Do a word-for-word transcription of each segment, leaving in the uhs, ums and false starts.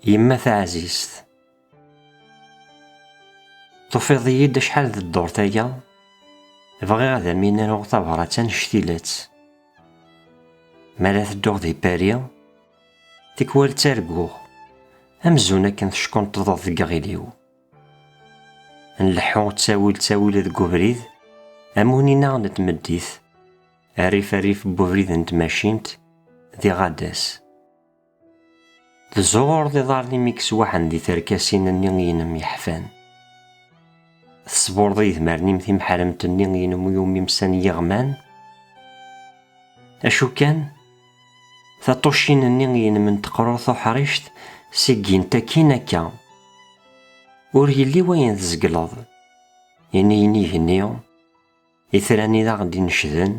Yemma taɛzizt, tufiḍ-iyi-d acḥal d ddurt aya, bɣiɣ ad am-iniɣ tabrat annect-ilatt. Mi ara tedduɣ di Paris, tikwal ttarguɣ, amzun akken teckunṭḍeḍ deg iɣil-iw. Nleḥḥu ttawil ttawil deg ubrid, am win inaɣen n tmeddit, rrif rrif n ubrid n tmacint, di Ɣadas. Tzuɣureḍ iḍarren-im i yeswaḥen di terkasin-nni-inem yeḥfan. Tesbureḍ idmaren-im timeḥremt-nni-inem i umi msan yiɣman. Acu kan, taṭuccin-nni-inem n teqrurt tuḥrict seggint akkin akka. Ur yelli wayen tzegleḍ. Ini-yi-n igenni, itran i d aɣ-d-inecden,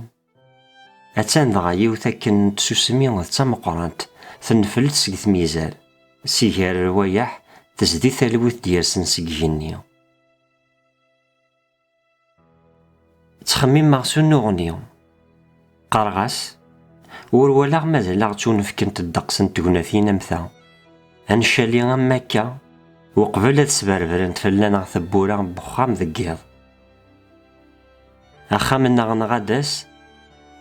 attan dɣa yiwet akken n tsusmi d tameqqrant, tenfel-d seg tmizar, si gar rwayeḥ tezdi talwit d-yersen seg igenni. Ttxemmimeɣ s unuɣni. Qqareɣ-as, ur walaɣ mazal aɣ-ttunefkent ddeqs n tegnatin am ta. Ad ncali am wakka, uqbel ad sberbrent fell-aneɣ tewwura n wexxam deg yiḍ. Axxam-nneɣ n Ɣadas,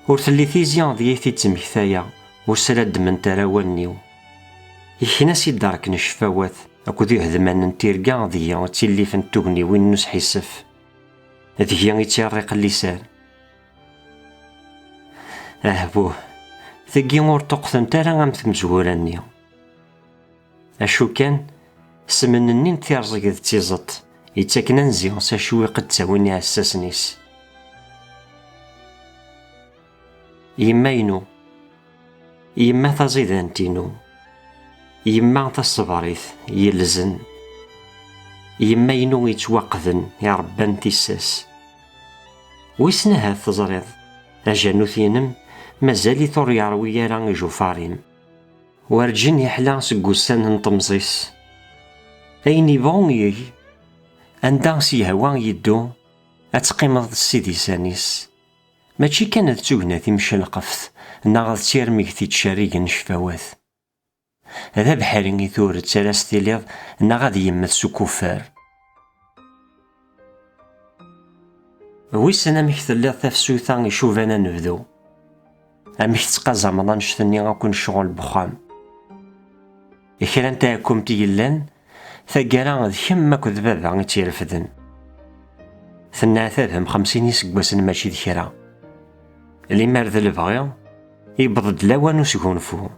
ur telli tizi deg ay t-id-ttmektayeɣ, ur sraddment ara wallen-iw. Ikna si dderk n ccfawat akked ihedman n tirga deg-i ttillifen tugniwin n usḥissef. Deg-i i ttirriq liser. Ah buh, tigi ur ṭṭuqtent ara am tmezwura-nni. Acu kan, ssem-nni n tirẓeg d tiẓeṭ yettaken anzi s acwiq i d-ttawin iɛessasen-is. Yemma-inu, yemma taẓidant-inu, yemma taṣebrit yelzen, yemma-inu yettwaqden irebban tissas. Wissen ahat teẓriḍ, ajanut-inem mazal-it ur yerwi ara ijufar-im. Werǧin yeḥla seg wussan n temẓi-s. Ayen yebɣu yeg, anda s-yehwa yeddu, ad teqqimeḍ s idisan-is. Mačči kan d tugna timcelqeft neɣ d tirmegt yettcerrigen ccfawat. D abeḥri i turet ara s-tiliḍ neɣ ad yemmet s ukuffer. Wissen amek telliḍ tafsut-a icuban anebdu? Amek tettqazameḍ annect-nni akk n ccɣel n wexxam? Kra n tɛekkumt i yellan, taggara d kemm akked baba i tt-irefden. Tenneɛtabem xemsin iseggasen mačči d kra. Limer d lebɣi, yewweḍ-d lawan usgunfu.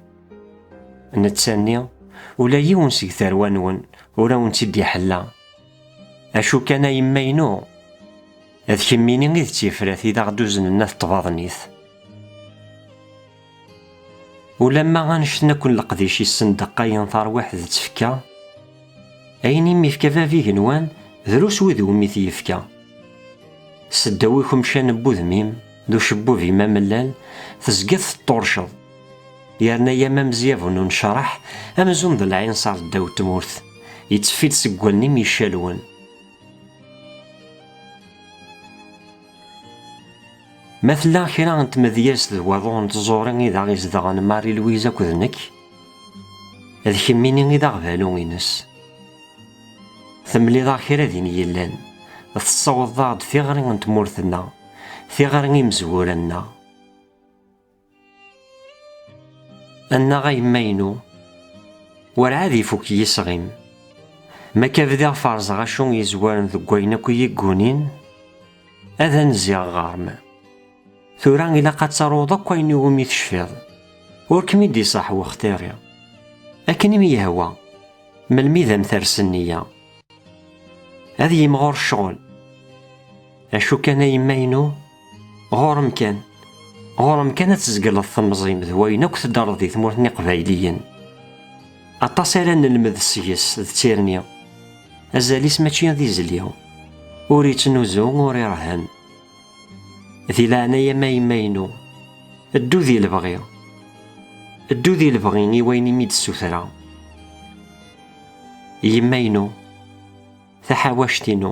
Netta-nni, ula yiwen seg tarwa-nwen ur awen-tt-id-iḥella. Acu kan a yemma-inu, d kemmini i d tifrat i d aɣ-d-uznen at tbaḍnit. Ulamma annect-n akk n leqdic yessendeqqayen tarwiḥt d tfekka, ayen i m-yefka bab igenwan, drus wid umi t-yefka. Seddaw ikemcan n wudem-im d ucebbub-im amellal, tezgiḍ teṭṭurceḍ. Yerna-yam amezyab n unecraḥ amzun d lɛinṣer ddaw tmurt, yetteffi-d seg wallen-im yeccelwen. Ma tella kra n tmedyazt d waḍu n tẓuri i d aɣ-izedɣen Marie-Louise akked nekk, d kemmini i d aɣbalu-ines. Temliḍ-aɣ kra din yellan, tessawḍeḍ-aɣ-d tiɣri n tmurt-nneɣ, tiɣri imezwura-nneɣ. Annaɣ a yemma-inu, werɛad ifuk yisɣi-m. Ma akka bdiɣ ferẓeɣ acu yezwaren deg wayen akk i yi-ggunin, ad anziɣ ɣer-m. Tura ilaq ad taruḍ akk ayen iwumi tecfiḍ. Ur kem-id-iṣaḥ wextiri. Akken i m-yehwa, melmi d am ters nniya. Ad yimɣur ccɣel. Acu kan a yemma-inu, ɣur-m kan. Ɣur-m kan ad tzegleḍ temẓi-m d wayen akk teddreḍ di tmurt n Iqbayliyen. Aṭas ara nelmed seg-s d tirni. Azal-is mačči d izli. Ur ittnuzu, ur irehhen. Di leɛnaya-m a yemma-inu, ddu di lebɣi. Ddu di lebɣi i wayen i mi d-ssutreɣ. Yemma-inu, taḥawact-inu,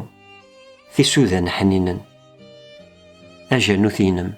tisudan ḥninen, ajanut-inem.